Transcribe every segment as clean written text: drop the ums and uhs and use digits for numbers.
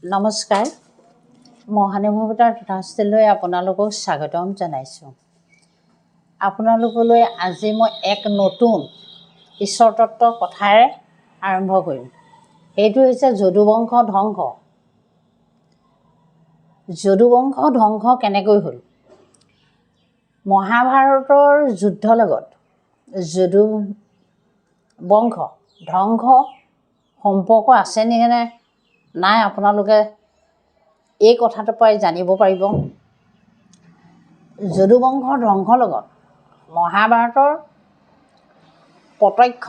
নমস্কাৰ, মহানুভৱতাৰ তথাস্থলৈ আপোনালোকক স্বাগতম জনাইছোঁ। আপোনালোকলৈ আজি মই এক নতুন ঈশ্বৰ তত্ত্বৰ কথাৰে আৰম্ভ কৰিম। সেইটো হৈছে যদুবংশ ধ্বংস। যদুবংশ ধ্বংস কেনেকৈ হ'ল? মহাভাৰতৰ যুদ্ধৰ লগত যদু বংশ ধ্বংস সম্পৰ্ক আছে নে নাই, আপোনালোকে এই কথাটোৰ পৰাই জানিব পাৰিব। যদুবংশ ধ্বংসৰ লগত মহাভাৰতৰ প্ৰত্যক্ষ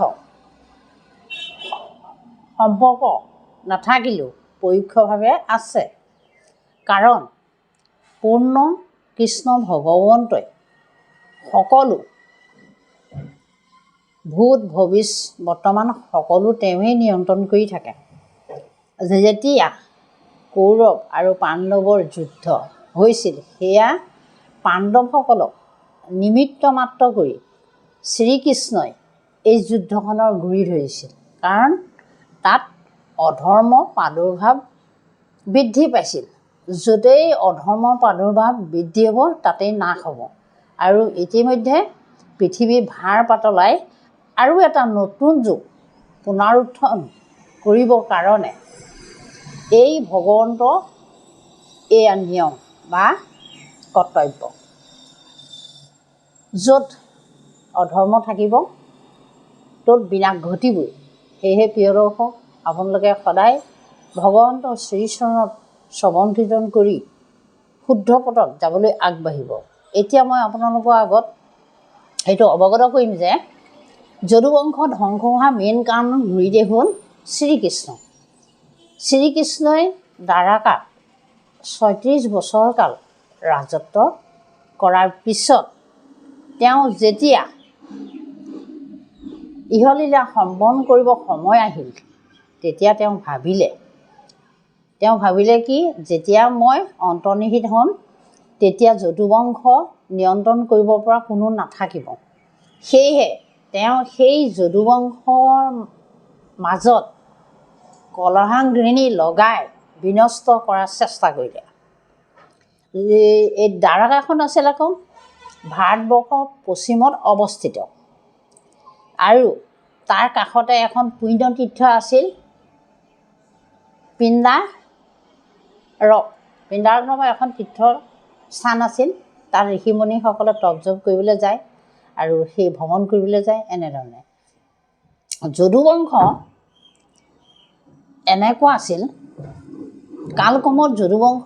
সম্পৰ্ক নাথাকিলেও পৰোক্ষভাৱে আছে। কাৰণ পূৰ্ণ কৃষ্ণ ভগৱন্তই সকলো ভূত, ভৱিষ্য, বৰ্তমান সকলো তেওঁৱেই নিয়ন্ত্ৰণ কৰি থাকে। যেতিয়া কৌৰৱ আৰু পাণ্ডৱৰ যুদ্ধ হৈছিল, সেয়া পাণ্ডৱসকলক নিমিত্ত মাত্ৰ কৰি শ্ৰীকৃষ্ণই এই যুদ্ধখনৰ গুৰি ধৰিছিল। কাৰণ তাত অধৰ্ম প্ৰাদুৰ্ভাৱ বৃদ্ধি পাইছিল। য'তেই অধৰ্মৰ প্ৰাদুৰ্ভাৱ বৃদ্ধি হ'ব, তাতেই নাশ হ'ব। আৰু ইতিমধ্যে পৃথিৱীৰ ভাৰ পাতলাই আৰু এটা নতুন যুগ পুনৰুত্থান কৰিবৰ কাৰণে এই ভগৱন্ত এয়া নিয়ম বা কৰ্তব্য। য'ত অধৰ্ম থাকিব, ত'ত বিনাশ ঘটিবই। সেয়েহে প্ৰিয় দৰ্শক, আপোনালোকে সদায় ভগৱন্তৰ শ্ৰীচৰণত শ্ৰৱণ কীৰ্তন কৰি শুদ্ধ পথত যাবলৈ আগবাঢ়িব। এতিয়া মই আপোনালোকৰ আগত সেইটো অৱগত কৰিম যে যদুবংশ ধ্বংস হোৱা মেইন কাৰণ গুৰিতে হ'ল শ্ৰীকৃষ্ণ। শ্ৰীকৃষ্ণই দ্বাৰকাত 36 বছৰ কাল ৰাজত্ব কৰাৰ পিছত তেওঁ যেতিয়া ইহলীলা সম্বৰণ কৰিব সময় আহিল, তেতিয়া তেওঁ ভাবিলে কি, যেতিয়া মই অন্তৰ্নিহিত হ'ম, তেতিয়া যদুবংশ নিয়ন্ত্ৰণ কৰিব পৰা কোনো নাথাকিব। সেয়েহে তেওঁ সেই যদুবংশৰ মাজত কলহাংঘৃণী লগাই বিনষ্ট কৰাৰ চেষ্টা কৰিলে। এই দ্বাৰকাখন আছিল আকৌ ভাৰতবৰ্ষৰ পশ্চিমত অৱস্থিত আৰু তাৰ কাষতে এখন পুণ্যতীৰ্থ আছিল পিণ্ডাৰক। পিণ্ডাৰক নামৰ এখন তীৰ্থ স্থান আছিল। তাত ঋষিমুনিসকলে তপ জপ কৰিবলৈ যায় আৰু সেই ভ্ৰমণ কৰিবলৈ যায়। এনেধৰণে যদুবংশ এনেকুৱা আছিল, কালক্ৰমত যদুবংশ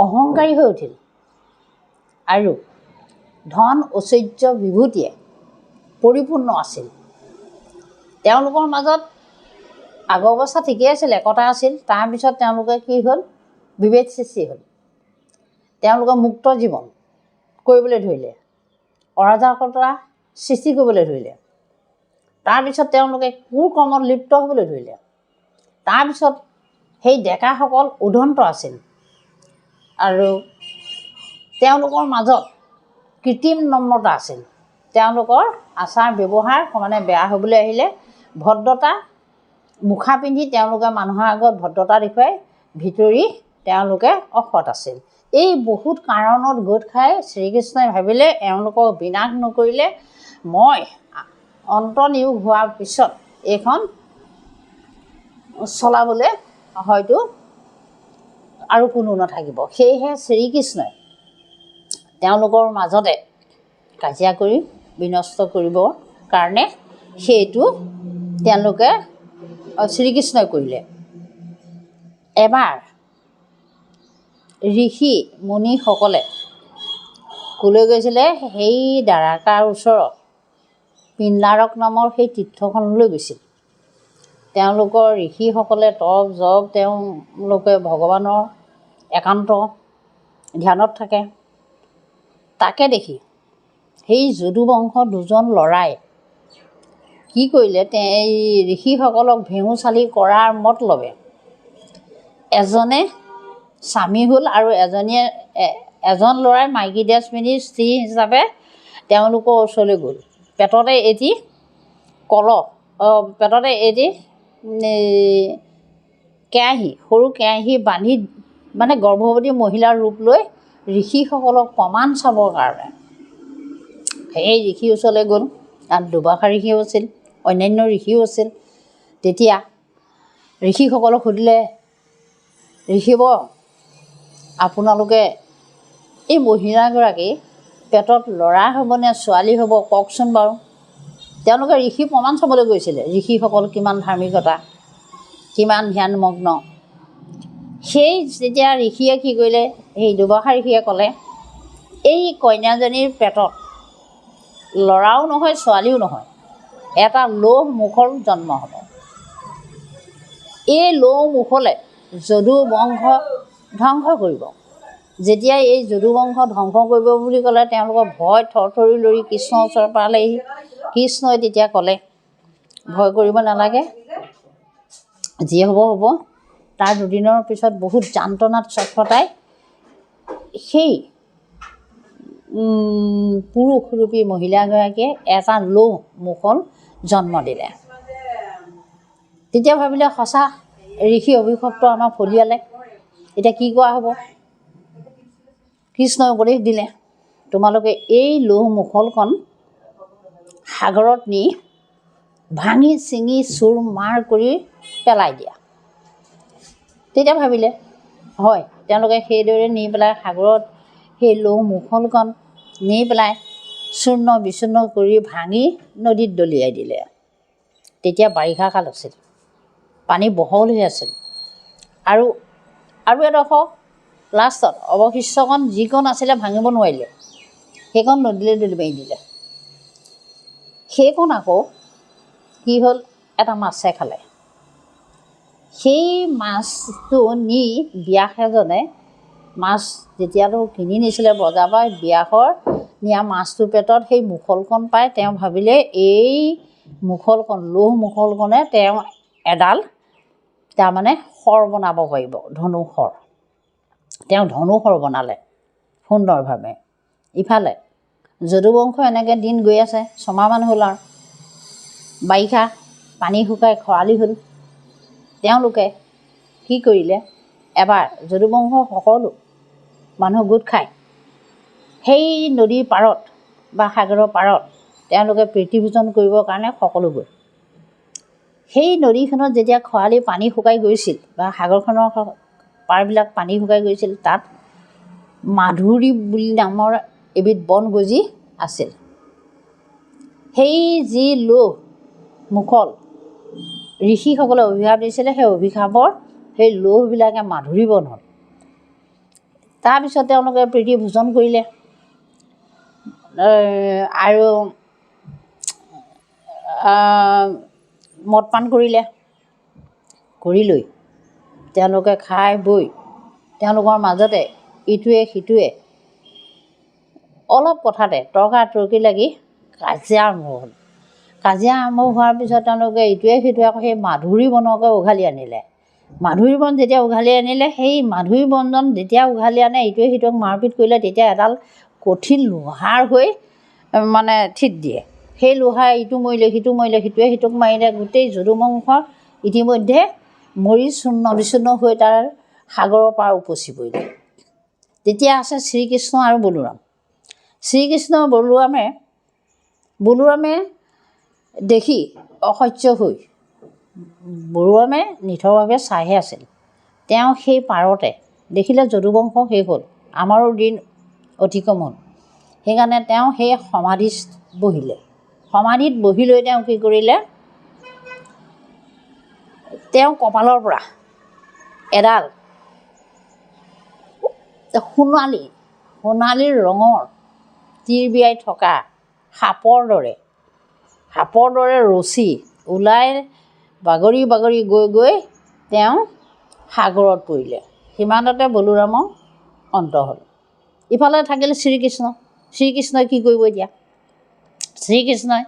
অহংকাৰী হৈ উঠিল আৰু ধন, ঐশ্বৰ্য, বিভূতিয়ে পৰিপূৰ্ণ আছিল। তেওঁলোকৰ মাজত আগৰ অৱস্থা ঠিকেই আছিল, একতা আছিল। তাৰপিছত তেওঁলোকে কি হ'ল, বিভেদ সৃষ্টি হ'ল। তেওঁলোকে মুক্ত জীৱন কৰিবলৈ ধৰিলে, অৰাজকতা সৃষ্টি কৰিবলৈ ধৰিলে। তাৰপিছত তেওঁলোকে কুকৰ্মত লিপ্ত হ'বলৈ ধৰিলে। তাৰপিছত সেই ডেকাসকল উদন্ত আছিল আৰু তেওঁলোকৰ মাজত কৃত্ৰিম নম্ৰতা আছিল। তেওঁলোকৰ আচাৰ ব্যৱহাৰ সমানে বেয়া হ'বলৈ আহিলে। ভদ্ৰতা মুখা পিন্ধি তেওঁলোকে মানুহৰ আগত ভদ্ৰতা দেখুৱাই ভিতৰি তেওঁলোকে অসৎ আছিল। এই বহুত কাৰণত গোট খাই শ্ৰীকৃষ্ণই ভাবিলে, এওঁলোকক বিনাশ নকৰিলে মই অন্তৰ্নিয়োগ হোৱাৰ পিছত এইখন চলাবলৈ হয়তো আৰু কোনো নাথাকিব। সেয়েহে শ্ৰীকৃষ্ণই তেওঁলোকৰ মাজতে কাজিয়া কৰি বিনষ্ট কৰিবৰ কাৰণে সেইটো তেওঁলোকে শ্ৰীকৃষ্ণই কৰিলে। এবাৰ ঋষি মুনিসকলে ক'লৈ গৈছিলে? সেই দ্বাৰকাৰ ওচৰত পিণ্ডাৰক নামৰ সেই তীৰ্থখনলৈ গৈছিল। তেওঁলোকৰ ঋষিসকলে তপ জপ, তেওঁলোকে ভগৱানৰ একান্ত ধ্যানত থাকে। তাকে দেখি সেই যদুবংশৰ দুজন ল'ৰাই কি কৰিলে? এই ঋষিসকলক ভেঙু চালি কৰাৰ মতলবে এজনে স্বামী হ'ল আৰু এজনীয়ে, এজন ল'ৰাই মাইকী ড্ৰেছ পিন্ধি স্ত্ৰী হিচাপে তেওঁলোকৰ ওচৰলৈ গ'ল। পেটতে এটি কলহ, পেটতে এটি এই কেৰাহী, সৰু কেৰাহী বান্ধি মানে গৰ্ভৱতী মহিলাৰ ৰূপ লৈ ঋষিসকলক প্ৰমাণ চাবৰ কাৰণে সেই ঋষিৰ ওচৰলৈ গ'ল। তাত দুৰ্বাসা ঋষিও আছিল, অন্যান্য ঋষিও আছিল। তেতিয়া ঋষিসকলক সুধিলে, ঋষিবৰ, আপোনালোকে এই মহিলাগৰাকী পেটত ল'ৰা হ'বনে ছোৱালী হ'ব কওকচোন বাৰু। তেওঁলোকে ঋষি প্ৰমাণ চাবলৈ গৈছিলে, ঋষিসকল কিমান ধাৰ্মিকতা, কিমান ধ্যানমগ্ন। সেই যেতিয়া ঋষিয়ে কি কৰিলে, সেই দুৰ্বাসা ঋষিয়ে ক'লে, এই কন্যাজনীৰ পেটত ল'ৰাও নহয় ছোৱালীও নহয়, এটা লৌহ মুখল জন্ম হ'ব। এই লৌহ মুখলে যদু বংশ ধ্বংস কৰিব। যেতিয়া এই যদু বংশ ধ্বংস কৰিব বুলি ক'লে, তেওঁলোকৰ ভয় থৰথৰি লৰি কৃষ্ণৰ ওচৰ পালেহি। কৃষ্ণই তেতিয়া ক'লে, ভয় কৰিব নালাগে, যি হ'ব হ'ব। তাৰ দুদিনৰ পিছত বহুত যান্ত্ৰণাত ছটফটাই সেই পুৰুষৰূপী মহিলাগৰাকীয়ে এটা লৌহ মুখল জন্ম দিলে। তেতিয়া ভাবিলে, সঁচা ঋষি অভিশপ্ত আমাক ফলিয়ালে, এতিয়া কি কৰা হ'ব? কৃষ্ণই উপদেশ দিলে, তোমালোকে এই লৌহ মুখলখন সাগৰত নি ভাঙি ছিঙি চুৰ মাৰ কৰি পেলাই দিয়া। তেতিয়া ভাবিলে, হয়, তেওঁলোকে সেইদৰে নি পেলাই সাগৰত সেই লৌহ মুখলখন নি পেলাই চূৰ্ণ বিচূৰ্ণ কৰি ভাঙি নদীত দলিয়াই দিলে। তেতিয়া বাৰিষা কাল আছিল, পানী বহল হৈ আছিল। আৰু আৰু এডোখৰ লাষ্টত অৱশিষ্টকণ যিকণ আছিলে ভাঙিব নোৱাৰিলে, সেইকণ নদীলৈ দলি মাৰি দিলে। সেইকণ আকৌ কি হ'ল, এটা মাছে খালে। সেই মাছটো নি ব্যাস এজনে মাছ যেতিয়াতো কিনি নিছিলে বজাৰৰ পৰা, ব্যাসৰ নিয়া মাছটোৰ পেটত সেই মুখলখন পাই তেওঁ ভাবিলে, এই মুখলখন, লৌহ মুখলখনে তেওঁ এডাল তাৰমানে শৰ বনাব পাৰিব, ধনুশৰ। তেওঁ ধনুশৰ বনালে সুন্দৰভাৱে। ইফালে যদুবংশ এনেকৈ দিন গৈ আছে, ছমাহমান হ'ল আৰু বাৰিষা পানী শুকাই খৰালি হ'ল। তেওঁলোকে কি কৰিলে, এবাৰ যদুবংশ সকলো মানুহ গোট খাই সেই নদীৰ পাৰত বা সাগৰৰ পাৰত তেওঁলোকে প্ৰীতিভোজন কৰিবৰ কাৰণে সকলো গ'ল। সেই নদীখনত যেতিয়া খৰালি পানী শুকাই গৈছিল বা সাগৰখনৰ পাৰবিলাক পানী শুকাই গৈছিল, তাত মাধুৰী বুলি নামৰ এবিধ বন গজি আছিল। সেই যি লৌহ মুখল ঋষিসকলে অভিশাপ দিছিলে, সেই অভিশাপৰ সেই লৌহবিলাকে মাধুৰী বন হ'ল। তাৰপিছত তেওঁলোকে প্ৰীতি ভোজন কৰিলে আৰু মদ পান কৰিলে। কৰি লৈ তেওঁলোকে খাই বৈ তেওঁলোকৰ মাজতে ইটোৱে সিটোৱে অলপ কথাতে তৰ্কাতৰ্কি লাগি কাজিয়া আৰম্ভ হ'ল। কাজিয়া আৰম্ভ হোৱাৰ পিছত তেওঁলোকে ইটোৱে সিটোৱে আকৌ সেই মাধুৰী বনকে উঘালি আনিলে। মাধুৰী বন যেতিয়া উঘালি আনিলে, সেই মাধুৰী বনজন যেতিয়া উঘালি আনে, ইটোৱে সিটোক মাৰপিট কৰিলে, তেতিয়া এডাল কঠিন লোহাৰ হৈ মানে থিত দিয়ে। সেই লোহাৰে ইটো মৰিলে, সিটো মৰিলে, সিটোৱে সিটোক মাৰিলে, গোটেই যদুবংশ ইতিমধ্যে মৰি চূৰ্ণ বিচূৰ্ণ হৈ তাৰ সাগৰৰ পাৰ উপচি পৰিলে। তেতিয়া আছে শ্ৰীকৃষ্ণ আৰু বলোৰাম। শ্ৰীকৃষ্ণ বলোৰামে দেখি অসহ্য হৈ বলোৰামে নিথৰভাৱে চাইহে আছিল। তেওঁ সেই পাৰতে দেখিলে যদুবংশ শেষ হ'ল, আমাৰো দিন অতিক্ৰম হ'ল। সেইকাৰণে তেওঁ সেই সমাধিত বহিলে। সমাধিত বহি লৈ তেওঁ কি কৰিলে, তেওঁ কপালৰ পৰা এডাল সোণালী সোণালী ৰঙৰ তিৰবিৰাই থকা সাপৰ দৰে ৰছী ওলাই বাগৰি বাগৰি গৈ গৈ তেওঁ সাগৰত পৰিলে। সিমানতে বলোৰামৰ অন্ত হ'ল। ইফালে থাকিল শ্ৰীকৃষ্ণ। শ্ৰীকৃষ্ণই কি কৰিব এতিয়া? শ্ৰীকৃষ্ণই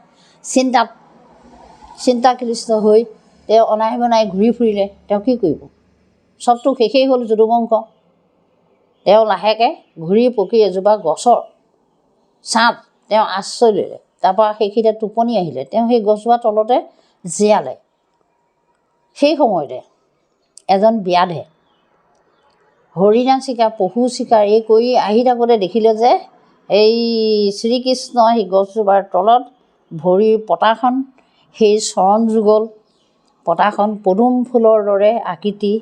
চিন্তাক্লিষ্ট হৈ তেওঁ অনাই বনাই ঘূৰি ফুৰিলে। তেওঁ কি কৰিব? চবতো শেষেই হ'ল যদুবংশ। তেওঁ লাহেকৈ ঘূৰি পকি এজোপা গছৰ ছাঁত তেওঁ আশ্ৰয় ল'লে। তাৰপৰা সেইখিনিতে টোপনি আহিলে। তেওঁ সেই গছজোপাৰ তলতে জীয়ালে। সেই সময়তে এজন ব্যাধে হৰিণা চিকাৰ, পশু চিকাৰ এই কৰি আহি থাকোঁতে দেখিলে যে এই শ্ৰীকৃষ্ণ সেই গছজোপাৰ তলত ভৰিৰ পতাখন, সেই চৰণ যুগল পতাখন পদুম ফুলৰ দৰে আকৃতি,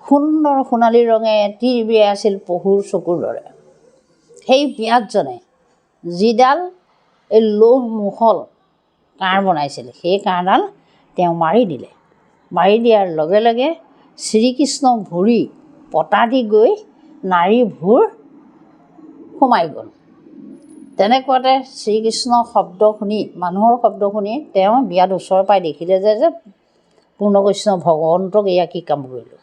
সুন্দৰ সোণালী ৰঙে তিৰবিৰাই আছিল পহুৰ চকুৰ দৰে। সেই ব্যাধজনে যিডাল এই লৌহ মুখল কাঁড় বনাইছিল, সেই কাঁড়ডাল তেওঁ মাৰি দিলে। মাৰি দিয়াৰ লগে লগে শ্ৰীকৃষ্ণ ভৰি পতা দি গৈ নাৰীৰ ভুৰ সোমাই গ'ল। তেনেকুৱাতে শ্ৰীকৃষ্ণ শব্দ শুনি, মানুহৰ শব্দ শুনি তেওঁ বিয়াত ওচৰ পাই দেখিলে যে পূৰ্ণকৃষ্ণ ভগৱন্তক এয়া কি কাম কৰিলোঁ।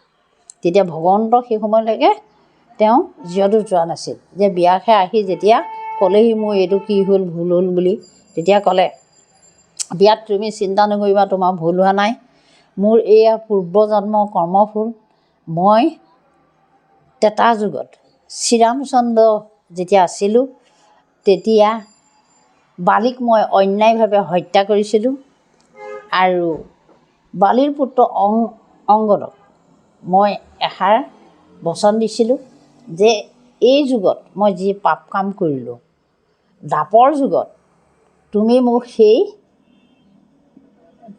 তেতিয়া ভগৱন্ত সেই সময়লৈকে তেওঁ জীয়তো যোৱা নাছিল। যে ব্যাসে আহি যেতিয়া ক'লেহি মোৰ এইটো কি হ'ল, ভুল হ'ল বুলি, তেতিয়া ক'লে বিয়াত তুমি চিন্তা নকৰিবা, তোমাৰ ভুল হোৱা নাই, মোৰ এয়া পূৰ্বজন্ম কৰ্মফল। মই ত্ৰেতা যুগত শ্ৰীৰামচন্দ্ৰ যেতিয়া আছিলোঁ তেতিয়া বালিক মই অন্যায়ভাৱে হত্যা কৰিছিলোঁ আৰু বালিৰ পুত্ৰ অংগদক মই এষাৰ বচন দিছিলোঁ যে এই যুগত মই যি পাপ কাম কৰিলোঁ, দ্বাপৰ যুগত তুমি মোক সেই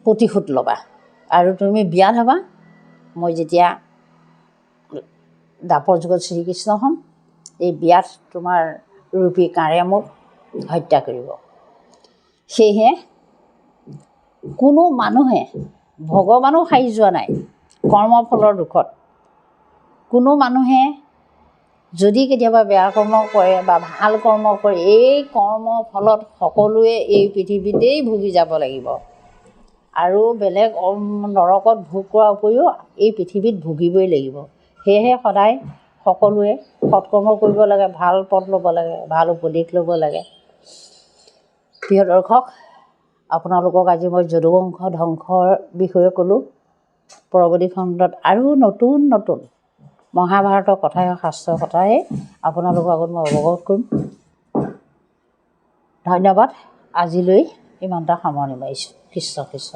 প্ৰতিশোধ ল'বা আৰু তুমি বিয়া হ'বা। মই যেতিয়া দ্বাপৰ যুগত শ্ৰীকৃষ্ণ হ'ম, এই বিয়াত তোমাৰ ৰূপী কাঁড়ে মোক হত্যা কৰিব। সেয়েহে কোনো মানুহে ভগৱানো সাৰি যোৱা নাই কৰ্মফলৰ দুখত। কোনো মানুহে যদি কেতিয়াবা বেয়া কৰ্ম কৰে বা ভাল কৰ্ম কৰে, এই কৰ্মফলত সকলোৱে এই পৃথিৱীতেই ভুগি যাব লাগিব আৰু বেলেগ নৰকত ভোগ কৰাৰ উপৰিও এই পৃথিৱীত ভুগিবই লাগিব। সেয়েহে সদায় সকলোৱে সৎকৰ্ম কৰিব লাগে, ভাল পথ ল'ব লাগে, ভাল উপদেশ ল'ব লাগে। প্ৰিয় দৰ্শক, আপোনালোকক আজি মই যদুবংশ ধ্বংসৰ বিষয়ে ক'লোঁ। পৰৱৰ্তী খণ্ডত আৰু নতুন নতুন মহাভাৰতৰ কথাই, শাস্ত্ৰৰ কথাই আপোনালোকৰ আগত মই অৱগত কৰিম। ধন্যবাদ। আজিলৈ ইমানটা সামৰণি মাৰিছোঁ। কৃষ্ণ কৃষ্ণ।